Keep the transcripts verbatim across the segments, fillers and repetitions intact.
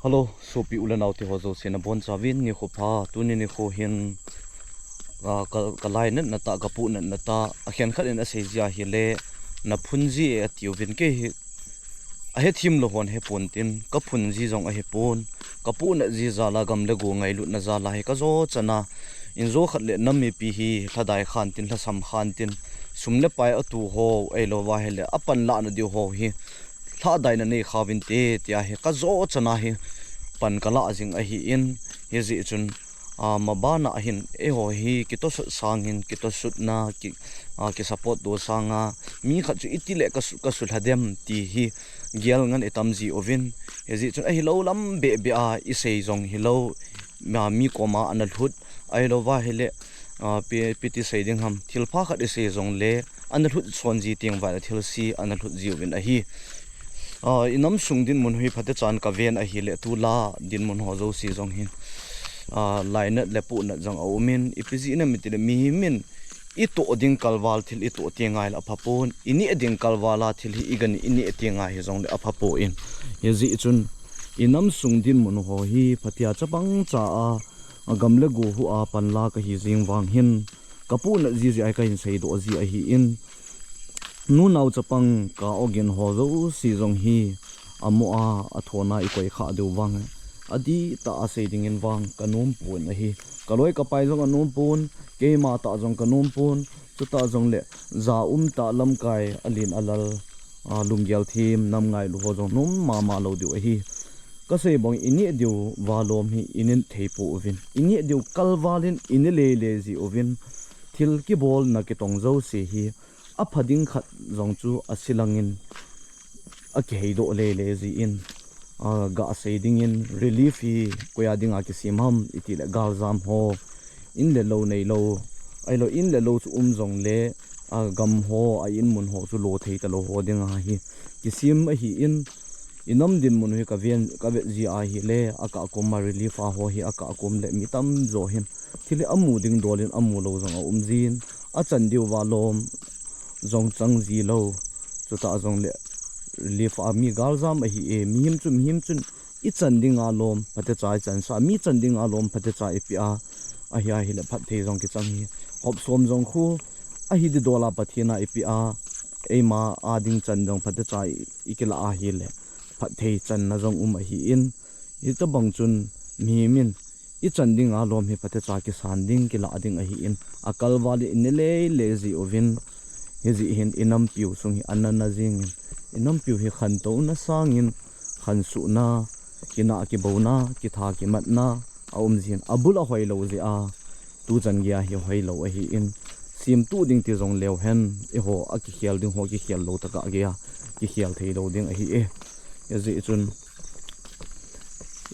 Hello, sopi u le nao te ho jouse nabonchauvin nikho pha. Tuni nikho hin, ah, ka, ka lainatna tah, ka pohnatna tah, akhenkhat in asei jia ahile, naphun ji e atiuvin, kei hi ahethem lou hon hepon tin, kaphun ji jong ahipon, kapohnat ji jal a gam le go ngailutna jal a hi kajo chan a, injo khat le nam mipi hi lhadai khan tin, lhasam khan tin, sum le pai atu ho, ahilouva ahile apanlahna diu ho hi lhadaina nei khauvinte, tia hi kajo chan a hi pan kalah jing ahin, hijeh chun, ah, maban a hin eiho hi kitosot sangin, kitosotna, ki, ah, kisupport to sanga, mi khat chu itile kasu, kasulha dem ti hi gel ngen itam jiuvin, hijeh chun ahilou lam behbeh a isei jong hilou, ma, mi koma ana lhut, ahilouva ahile, ah, pi, piti sei ding ham, thilpha khat isei jongle, ana lhut son ji teng uva thilse ana lhut jiuvin ahi. Ah, inam sung dinmun hi phatechan kaven ahile, tulai dinmun ho jouse jong hin, ah, lainat le pohnat jong aumin, ipi jeh inem itile mihem in itoh ding kalval thil itoh teng ahile aphapon, ineh ding kalval a thil hi iganeh, ineh teng ahi jongle aphapon. Hijeh chun inam sung dinmun ho hi phatea chapang cha a, agam le go hu a panla kahi jeng vang hin, kapohnat ji jeh a kahin seidoh ji ahin, nunao chapang ka ogin ho jouse jong hi amo a, athona ikoi kha diu vang, adihtah a sei dingin vang kanom pon ahi. Kaloi kapai jong anom pon, keima tah jong kanom pon, chutah jongle ja um tah lamkai alen alal, ah, lunggel them, nam ngailu ho jong nom mama lou diu ahi. Kasei bang ineh diu valom hi ineh thei pouvin, ineh diu kalval in ineh lele jiuvin, thil kibolna kitong jouse hi apha ding khat jong chu ase langin akiheidoh lele jin, ah, gasei dingin relief hi koia dinga kisem ham itile galjam ho, in le lou neilou, ahilou in le lou chu um jongle, agam ho, a inmun ho chu lo thei talou ho dinga hi kisem ahin, inam dinmun hi kaven, kavet ji ahile, akah koma relief a ho hi akah kom le mi tamjo hin thil hi amu ding dol in amu lou jong aum jin, achan diu valom jong chang ji lou, chutah jongle relief a mi galjam ahi e, mihem chu mihem chun ichan dinga lom phatecha ichansah, mi chan dinga lom phatecha ipeh a, ahi ahile phatthei jong kichang hi, hop som jong khu ahi didol a Pathen a ipeh a, eima a ding chan jong phatecha i, ikilah ahile phatthei channa jong um ahin, hitobang chun mihem in ichan dinga lom hi phatecha kisan ding, kilah ding ahin, akalval in ineh lele jiuvin, hijeh hin inampiu sung hi ana na jingin, inampiu hi khantouna sangin khansohna, kinah kibouna, kitha kimatna aum jin, abul ahoilou jeh a tuchan geiya hi hoilou ahin, semtuh ding ti jong leu hen, eiho akikhel ding ho kikhel lou tokah geiya kikhel theilou ding ahi e. Hijeh chun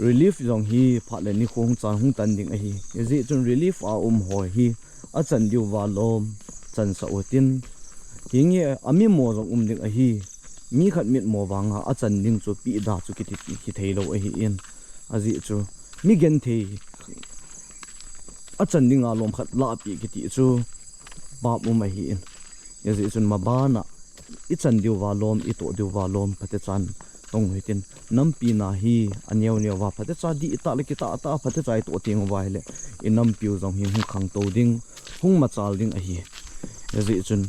relief jong hi phat le nikho hung chan hung tan ding ahi. Hijeh chun relief a um ho hi achan diu valom chansah utin, hinge amimo jong um ding ahi. Mi khat mitmo vanga achan ding chu pehda chu kiti, kitheilou ahin, ajeh chu mi genthei achan dinga lom khat lahpeh kiti chu pap um ahin, hijeh chun maban a ichan diu valom, itoh diu valom phatechan tong hitin, nampi na hi aneo neo va phatecha dihtah le kitahtah a phatecha itoh teng uva ahile, inampiu jong hi hung khangtou ding, hung machal ding ahi. Hijeh chun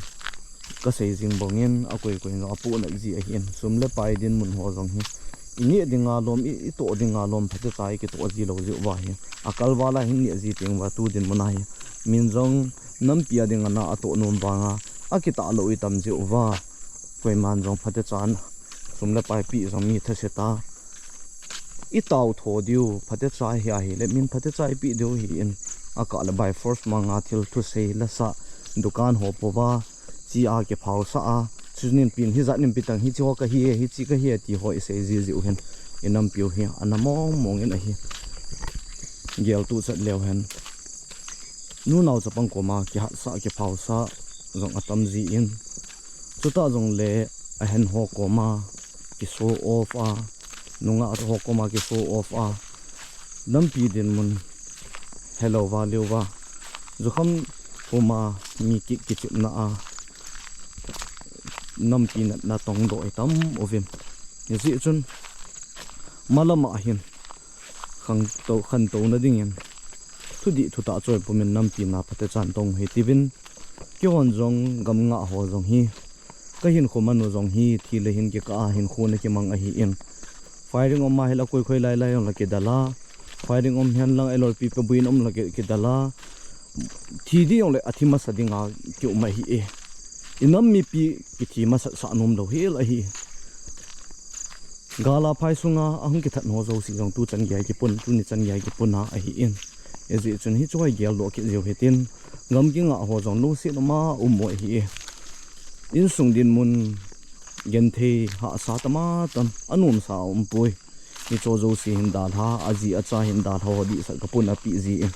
kasei jing bangin akoi koi in jong apohnat ji ahin, sum le pai dinmun ho jong hi ineh dinga lom, i, itoh dinga lom phatecha ikitoh ji lou jeh uva hi, akalval a hin neh ji teng uva tu dinmun a hi min jong nampi a dinga na atoh nom vanga akitah lou itam jeh uva, koiman jong phatechan sum le pai peh jong mi thase ta, itao tho diu phatecha hi ahile min phatecha ipeh diu ahin, akah le by force manga thil thusei lasah, dukan ho pouva, chi a kiphaosah a, chu ninpi in hijat ninpi tang hiche ho kahi e, hiche kahi e ti ho isei ji jeh u hin, inampiu hi ana mong mong in ahi. Geltuh chat leu hen, nunao chapang koma kihatsah kiphaosah jong atam jin, chutah jongle ahen ho koma kishow off a, nungah ho koma kishow off a, nampi dinmun helou va leu va, jukham puma mi ki, kichepna a nampi natna tongdoh itam uvin. Hijeh chun malam a hin Khantou, khantouna dingin thudih thutah choi pumin nampi na phatechan tong hi tiuvin. Keihon jong gam ngah ho jong hi, kahinkho manu jong hi thi le hin kikah a hinkho na kimang ahin. Firing um a hile koi khoi lai lai jong la kidal a, firing um hen lang elolpi pe buin um la ki, kidal a, thi ding jong le athi masa dinga kium ahi e. Inam mipi kithi masat sah nom lou hel ahi. Gal a phai sunga ahung kithat ho jouse jong tu chan gei kipun, tuni chan gei kipun a ahin. Hijeh chun hichu hi geldoh kit jiu hitin, gam kingah ho jong lungset um a um u ahi e. Insung dinmun genthei hahsa tama tam, anomsa umpoi. Hicho jouse hin dalha, aji acha hin dalha ho dihsah kapun api jin.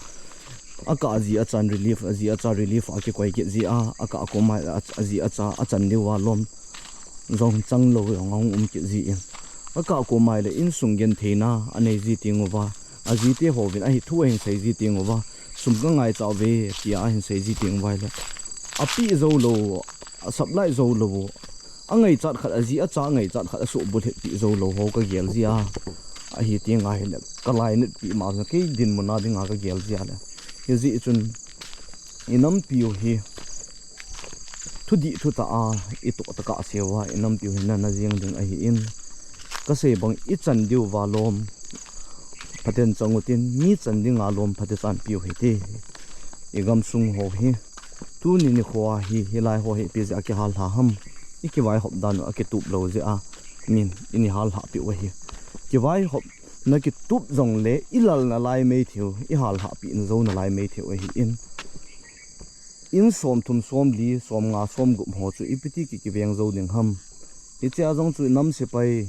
Akah aji achan relief, aji acha relief a kikoi kit ji a, akah koma aji acha achan diu a lom jong chang lou jong ahung um kit jin. Akah koma le insung gentheina anei ji teng uva, ajite hovin ahi thu ahin sei ji teng uva, sum kangaicha uve tia ahin sei ji teng uva le, api jou lou, asupply jou lou, angaichat khat, aji acha angaichat khat asuhbulhit pi jou lou ho kagel ji a. Ahi teng ahile kalainat pi ma kei dinmun a dinga kagel ji a le. Hijeh chun inampiu hi thudih thutah a itoh tokah seuva inampiu hi nana jeng ding ahin. Kasei bang ichan diu va lom phaten chang utin, mi chan dinga lom phatechan piu hite. Igamsung ho hi tuni nikho a hi hilai ho hi ipi jeh a kihalha ham? Ikivaihop dan u akitup lou jeh a min ini halhah piu ahi. Kivaihop na kitup jongle ilalna lai mei theu, ihalhah pina jouna lai mei theu ahin. In somthum, somli, somnga, somgup ho chu ipiti ki, kiveng jou ding ham? Hichea jong chu nam sepai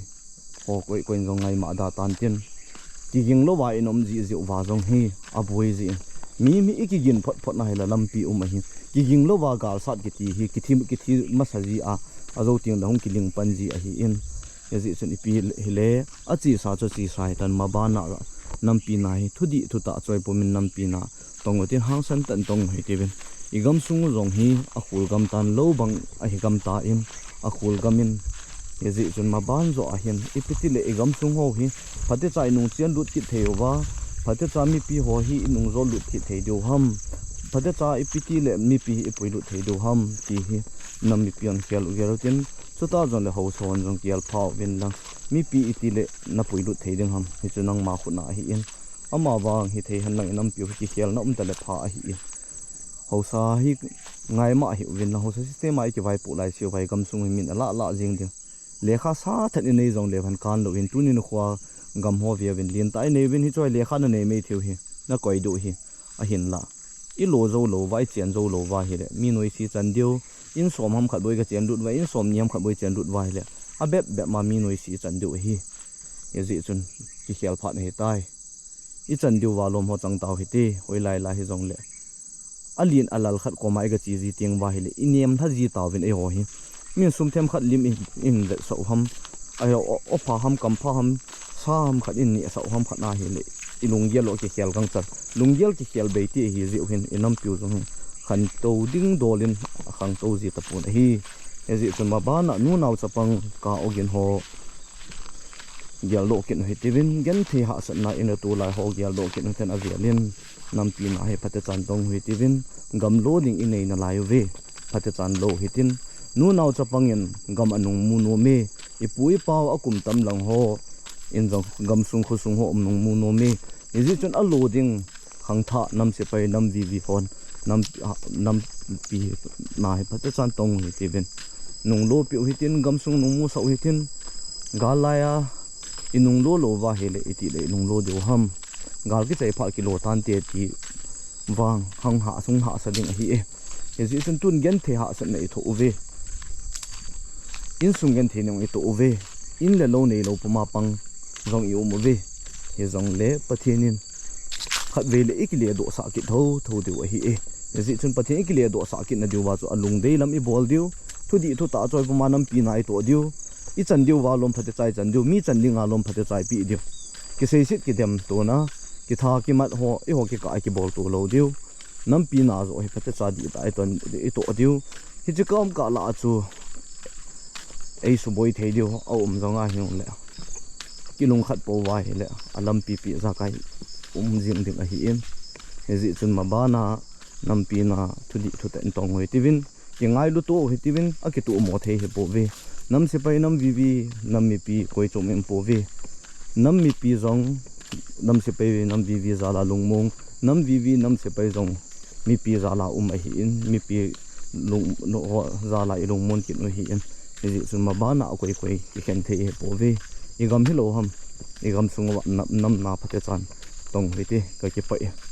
ho koi koin jong ngaima da tan tin, kiging louva in um jiji uva jong hi aboi jin, mi mi ikigin phot phot na hile lampi um ahi. Kiging louva galsat kiti hi kithi, kithi masa ji a, ajou teng le hung kiling pan ji ahin. Hijeh chun ipi hile achesa chu chesa hitan, mabana nampi na hi thudih thutah choi pumin nampi na tong utin, hangsan tah in tong u hitiuvin. Igamsung u jong hi akhul gam tan, lou bang ahi gam tan, akhul gam in. Hijeh chun maban joh ahin ipiti le igamsung ho hi phatecha inung chen lut kit thei uva, phatecha mipi ho hi inung jol lut kit thei diu ham? Phatecha ipiti le mipi hi ipui lut thei diu ham ti hi nam mipi hon khel u gel utin, chuta jongle haosa hon jong kihelpha uvin lang, mipi iti le napui lut thei ding ham? Hichu nangma khut na ahin. Amavang hithei hen lang inampiu hi kikhelna um tale pha ahi. Haosa hi ngaima ahiuvin lang, haosa system a ikivaipoh lai seuva igamsung hi min alah lah jeng ding. Lekha satah in inei jongle van kan louvin, tuni nikhoa gam ho veuvin, lentah inei uvin, hichu lekha nanei mei theu hi nakoi diu hi. Ahinla ilo jou louva, ichen jou louva hile mi noise chan diu. In som ham khat boi kachen lut uva, in somni ham khat boi chen lut uva hile abep bep ma mi noise chan diu ahi. Hijeh chun kikhel phat ahitai. Ichan diuva lom ho chang tau hite, hoilai lai hijongle. Alen alal khat koma igache ji teng uva hile inem lha ji tauvin eiho hi. Min sum themkhat lim in, in vetsah u ham, ahi, o, opha ham, kampha ham, sa ham khat in nehsah u ham khat na hile ilunggel u kikhel gangchal. Lunggel kikhel bei ti ahi jeh u hin inampiu jong khantou ding dol in akhangtou ji tapon ahi. Hijeh chun mabana nunao chapang ka ogin ho geldoh kit u hitiuvin, genthei hahsatna ina tolai ho geldoh kit u hiten, avel in nampi na hi phatechan tong u hitiuvin, gam lo ding inei nalai uve, phatechan lo hitin. Nunao chapang in gam anung mu nom e, ipu ipau akum tam lang ho in jong gamsung khosung ho um nung mu nom e. Hijeh chun alo ding khangthah, nam sepai, nam vivi hon nam, a, nampi na hi phatechan tong u hitiuvin, nung lopiu hitin, gamsung nung musah u hitin. Gal laiya inung lo louva hile iti le inung lo diu ham? Gal kichai phat kilo tante ti vang hung hahsa ding ahi e. Hijeh chun tun genthei hahsatna itoh uve. Insung genthei nung itoh uve. In le lou neilou puma pang jong ium uve. Hijongle Pathen in khatvei le ikiledohsah kit thotho diu ahi e. Hijeh chun Pathen ikiledohsah kitna diuva chu alungdei lam ibol diu, thudih thutah choi puma nampi na itoh diu, ichan diuva lom phatecha ichan diu, mi chan dinga lom phatecha ipeh diu, kiseiset kidemtona, kitha kimat ho, eiho kikah a kibolto lou diu, nampi na joh hi phatecha dihtah a itoh diu. Hiche kaum kah lah a chu eisuboi thei diu aum jong ahijongle, kilungkhat pouva ahile alampi pi jakai um jing ding ahin. Hijeh chun mabana nampi na thudih thutah in tong u hitiuvin, kingailu to u hitiuvin, akitomo thei hipouve. Nam sepai, nam vivi, nam mipi koi chom um pouve. Nam mipi jong, nam sepai, nam vivi jal a lungmong, nam vivi, nam sepai jong mipi jal a um ahin, mipi lung, no, ho jal a ilungmon kit u ahin. Hijeh chun mabana akoi koi kikhen thei hipouve. Igam hilou ham, igam sung uva nam, nam na phatechan tong u hite, kakipah e.